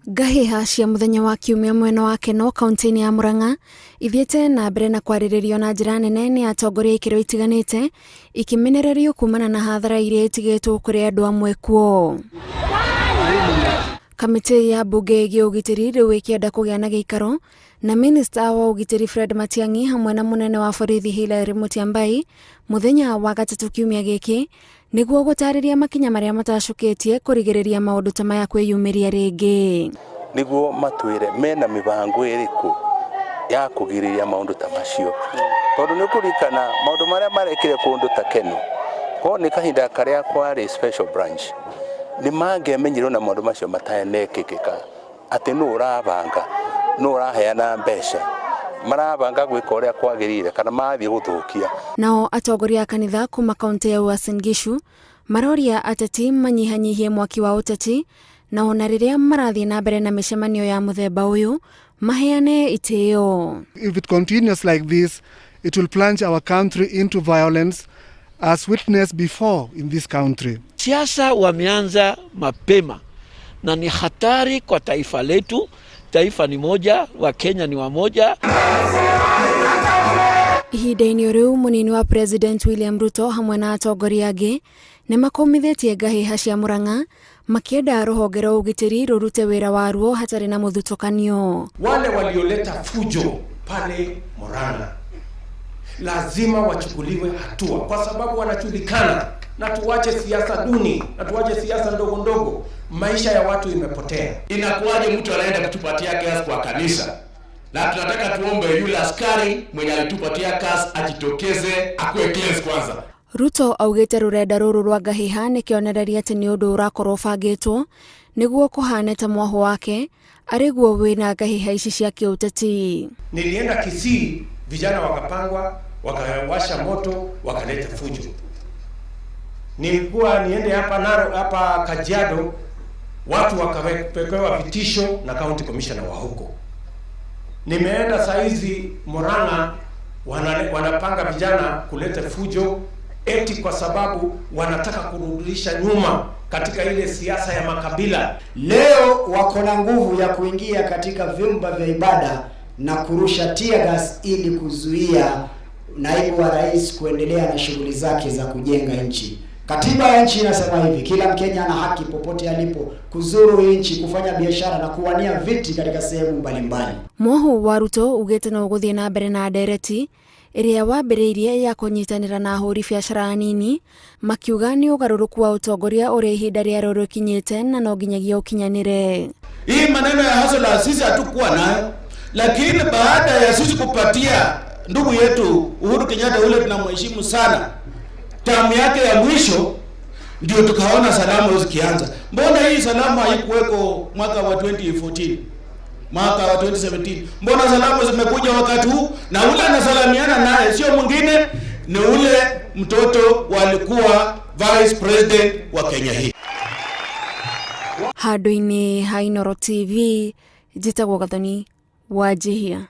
Ngahĩha cia mũthenya wa Kiumia mwena wa Kenol kaunti-inĩ ya Murang'a ithiĩte na mbere na kwarĩrĩrio na njĩra nene nĩ atongoria ikĩro itiganĩte ikĩmenererio kumana na hathara iria itigĩtwo kũrĩ andũ amwe kuo. Kamĩtĩ ya mbunge ĩgiĩ ũgitĩri rĩu ĩkĩenda kũgĩa na gĩikaro na minista wa ũgitĩri Fred Matiang'i hamwe na mũnene wa borithi Hilary Mutyambai mũthenya wa gatatũ kiumia gĩkĩ nĩguo gũtarĩria makinya marĩa matacũkĩtie kũrigĩrĩria maũndũ ta maya kwĩyumĩria rĩngĩ. Nĩguo matwĩre mena mĩbango ĩrĩkũ ya kũgirĩrĩria maũndũ ta macio, tondũ nĩ ũkũririkana maũndũ marĩa marekire kũndũ ta Kenol, korwo nĩ kahinda karĩa kwarĩ special branch, nĩ mangĩamenyire ona maũndũ macio matanekĩkĩka. Atĩ nũ ũrabanga, nũ ũraheana mbeca, marabanga gwĩka ũrĩa kwagĩrĩire kana marathiĩ gũthũkia. Nao atongoria a kanitha kuma kaunti ya Uasin Gishu maroria ateti manyihanyihie mwaki wa ũteti na ona rĩrĩa marathiĩ na mbere na mĩcemanio ya mũthemba ũyũ maheane itĩo. If it continues like this, it will plunge our country into violence as witnessed before in this country. Siasa wameanza mapema na ni hatari kwa taifa letu. Taifa ni moja, Wakenya ni wamoja. Ihinda-inĩ rĩu mũnini wa President William Ruto hamwe na atongoria angĩ nĩ makũmithĩtie ngahĩha cia Murang'a makĩenda rũhonge rwa ũgitĩri rũrute wĩra waruo hatarĩ na mũthutũkanio. Wale walioleta fujo pale Murang'a lazima wachukuliwe hatua, kwa sababu wanajulikana, na tuache siasa duni na tuache siasa ndogo ndogo. Maisha ya watu imepotea. Inakuwaje mtu anaenda kutupatia gas kwa kanisa? Na tunataka tuombe yule askari mwenye alitupatia gas ajitokeze akuwe cleanse kwanza. Ruto augĩte rũrenda rũrũ rwa ngahĩha nĩ kĩonereria atĩ nĩ ũndũ ũrakorwo ũbangĩtwo nĩguo kũhane ta mwahũ wake arĩ guo wĩna ngahĩha ici cia kĩũteti. Nilienda Kisii, vijana wakapangwa, wakawasha moto, wakaleta fujo. Nilikuwa niende hapa Naro, hapa Kajiado, watu wakawekewa vitisho na county commissioner wa huko. Nimeenda saizi Murang'a, wanapanga vijana kuleta fujo eti kwa sababu wanataka kurudisha nyuma katika ile siasa ya makabila. Leo wako na nguvu ya kuingia katika vyumba vya ibada na kurusha tear gas ili kuzuia naibu wa rais kuendelea na shughuli zake za kujenga nchi. Katiba ya nchi inasema hivi, kila Mkenya ana haki popote alipo kuzuru nchi, kufanya biashara na kuwania viti katika sehemu mbalimbali. Mwoho wa Ruto ugĩte no ũgũthiĩ na mbere na ndereti ĩrĩa wambĩrĩirie ya kũnyitanĩra na ahũri biacara anini makiuga nĩ ũgarũrũku wa ũtongoria ũrĩa ihinda rĩarĩo rĩkinyĩte na no nginyagia ũkinyanĩre. Hii maneno ya hustler sisi hatukuwa nayo, lakini baada ya sisi kupatia ndugu yetu Uhuru Kenyatta ule tunamheshimu sana, tamu yake ya mwisho ndio tukaona salamu zikianza. Mbona hii salamu haikuweko mwaka wa 2014, mwaka wa 2017? Mbona salamu zimekuja wakati huu? Na ule anasalamiana naye sio mwingine, ni ule mtoto walikuwa vice president wa Kenya hii. Handũ-inĩ ha Inooro TV, njĩtagwo Gathoni Wanjihia.